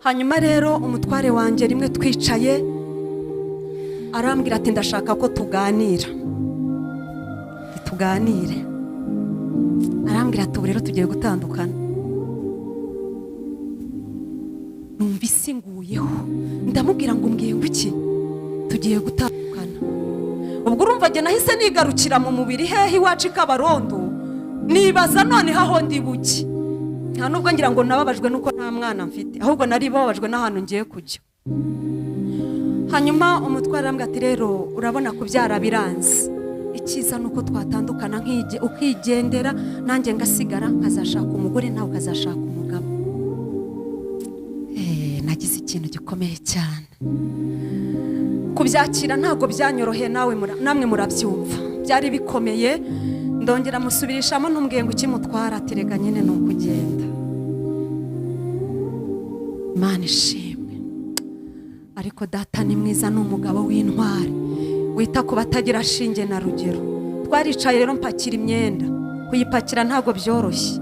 Hanyuma rero umutware wanjye rimwe twicaye arambwira ati: "Ndashaka ko tuganira." Tuganire. Arambwira ati: "Ubu rero tugiye gutandukana." Numva isi nguyeho. Ndamubwira ngo: "Umbwiye ngo iki? Tugiye gutandukana?" Ubwo urumva njye nahise nigarukira mu mubiri, hehe? Iwacu i Kabarondo. Nibaza noneho aho ndi buke. Nta nubwo ngira ngo nababajwe nuko nta mwana mfite, ahubwo nari bababajwe n'ahantu ngiye kujya. Hanyuma umutware arambwira ati: "Rero urabona kubyara biranze. Icyiza ni uko twatandukana, ukigendera, nanjye ngasigara, nkazashaka umugore, nawe ukazashaka umugabo." Nagize ikintu gikomeye cyane. Kubyakira ntabwo byanyoroheye, nawe namwe murabyumva, byari bikomeye. Ndongera musubirishamo, ntumbwiye ngo ukimutwara? Ati: "Rega nyine ni ukugenda." Imana ishimwe. Ariko data ni mwiza, ni umugabo w'intwari wita ku batagira shinge na rugero. Twaricaye rero, mpakira imyenda. Kuyipakira ntabwo byoroshye.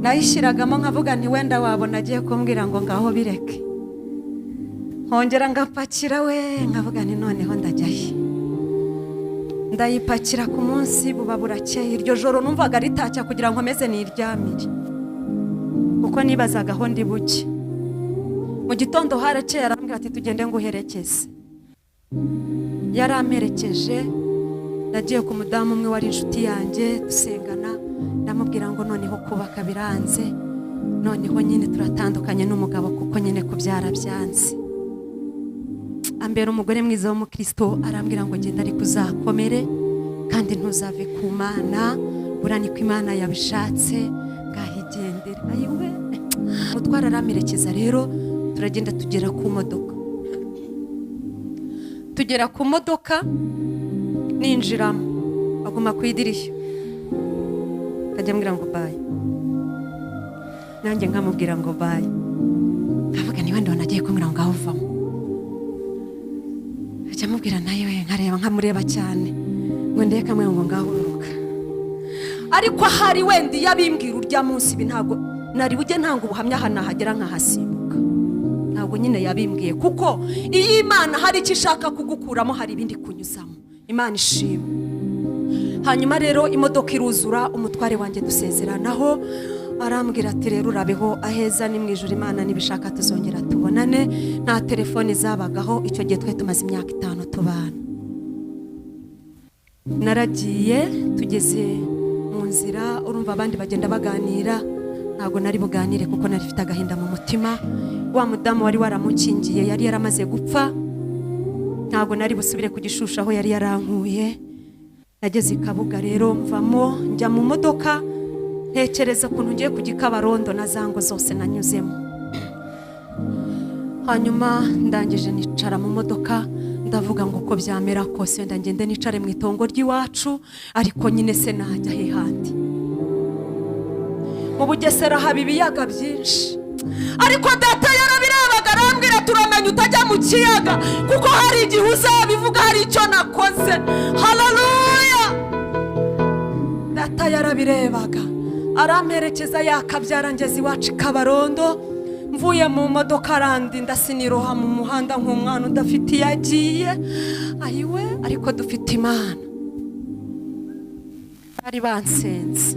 Nayishyiragamo nkavuga nti: "Wenda wabona agiye kumbwira ngo ngaho bireke." Nkongera ngapakira we, nkavuga nti: "Noneho ndajya he?" Ndayipakira, ku munsi buba burakeye. Iryo joro numvaga ritacya kugira ngo nkomeze niryamire, kuko nibazaga aho ndi buke. Mu gitondo harakeye, arambwira ati: "Tugende nguherekeze." Yaramperekeje. Nagiye ku mudamu umwe wari inshuti yanjye dusengana. Ndamubwira ngo: "Noneho kubaka biranze, noneho nyine turatandukanye n'umugabo, kuko nyine kubyara byanze." Ambera umugore mwiza w'umukristo. Arambwira ngo: "Genda, ariko uzakomere kandi ntuzave ku Mana. Buriya niko Imana yabishatse, ngaho igendere." Ayiwe, umutware aramperekeza rero, turagenda tugera ku modoka. Tugera ku modoka, ninjiramo, aguma ku idirishya, akajya ambwira ngo: "Bye," nanjye nkamubwira ngo: "Bye." Nkavuga niba ndabona agiye kumbwira ngo ngaho uvamo. Ajya amubwira nawe, nkareba, nkamureba cyane ngo ndebe kamwe ngo ngaho ururuka. Ariko ahari wenda iyo abimbwira urya munsi, ibi ntabwo nari bujye ntanga ubuhamya aha, nahagera nkahasimbuka. Ntabwo nyine yabimbwiye, kuko iyo Imana hari icyo ishaka kugukuramo, hari ibindi kunyuzamo. Imana ishimwe. Hanyuma rero imodoka iruzura, umutware wanjye dusezeranaho. Arambwira ati: "Rero urabeho, aheza ni mu ijoro, Imana nibishaka tuzongera tubonane." Nta telefoni zabagaho icyo gihe. Twari tumaze imyaka 5 tubana. Naragiye, tugeze mu nzira, urumva abandi bagenda baganira, ntabwo nari buganire kuko nari mfite agahinda mu mutima. Wa mudamu wari waramukingiye yari yaramaze gupfa. Ntabwo nari busubire ku Gishushu aho yari yarankuye. Nageze i Kabuga rero, mvamo, njya mu modoka, ntekereza ukuntu ngiye kujya i Kabarondo na za ngo zose nanyuzemo. Hanyuma ndangije nicara mu modoka, ndavuga ngo: "Uko byamera kose, wenda ngende nicare mu itongo ry'iwacu." Ariko nyine se najya he handi? Mu Bugesera haba ibiyaga byinshi, ariko data yarabirebaga, arambwira: "Turamenya utajya mu kiyaga, kuko hari igihe uzabivuga hari icyo nakoze." Haleluya! Data yarabirebaga, aramperekeza, yakabyara, ngeze iwacu i Kabarondo. Mvuye mu modoka, arandinda, siniroha mu muhanda nk'umwana udafite iyo agiye. Ayiwe, ariko dufite Imana. Bari bansenze.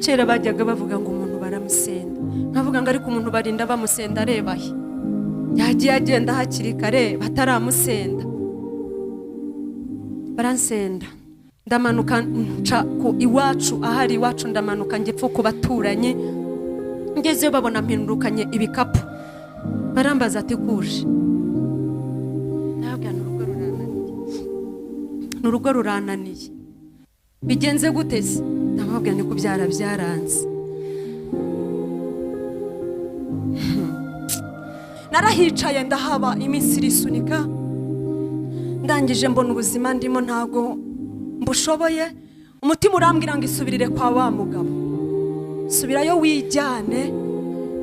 Kera bajyaga bavuga ngo umuntu baramusenda, nkavuga ngo: "Ariko umuntu barinda bamusenda areba he? Yagiye agenda hakiri kare bataramusenda." Baransenda, ndamanuka, nca ku iwacu, ahari iwacu, ndamanuka njye pfo ku baturanyi. Ngezeyo, babona mpindukanye ibikapu, barambaza ati: "Kuje?" Ndababwira: "Ni urugo rurananiye, ni urugo rurananiye." "Bigenze gute se?" Ndababwira ni kubyara byaranze. Narahicaye, ndahaba, iminsi irisunika. Ndangije mbona ubuzima ndimo ntabwo mbushoboye. Umutima urambwira ngo: "Isubirire kwa wa mugabo, subirayo wijyane.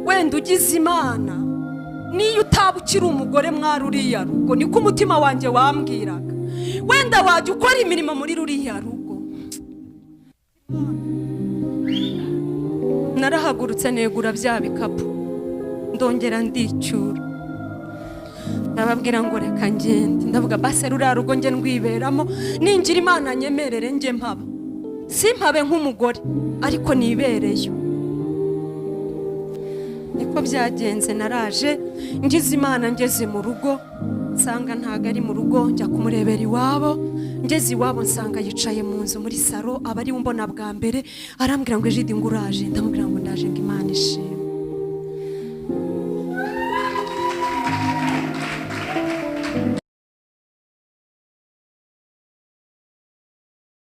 Wenda ugize Imana niyo utaba ukiri umugore mwari uriya rugo." Niko umutima wanjye wambwiraga. "Wenda wajya ukora imirimo muri ruriya rugo." Narahagurutse, negura bya bikapu, ndongera ndicyura, ndababwira ngo reka ngende. Ndavuga base ruriya rugo njye ndwiberamo, ningira Imana nyemerere njye mpaba, simpabe nk'umugore ariko nibereyo. Niko byagenze. Naraje, ngize Imana ngeze mu rugo nsanga ntabwo ari mu rugo. Njya kumurebera iwabo. Ngeze iwabo nsanga yicaye mu nzu muri salo, aba ari we mbona bwa mbere. Arambwira ngo: "Ejidi," ngo "uraje?" Ndamubwira ngo: "Ndaje," ngo "Imana ishimwe."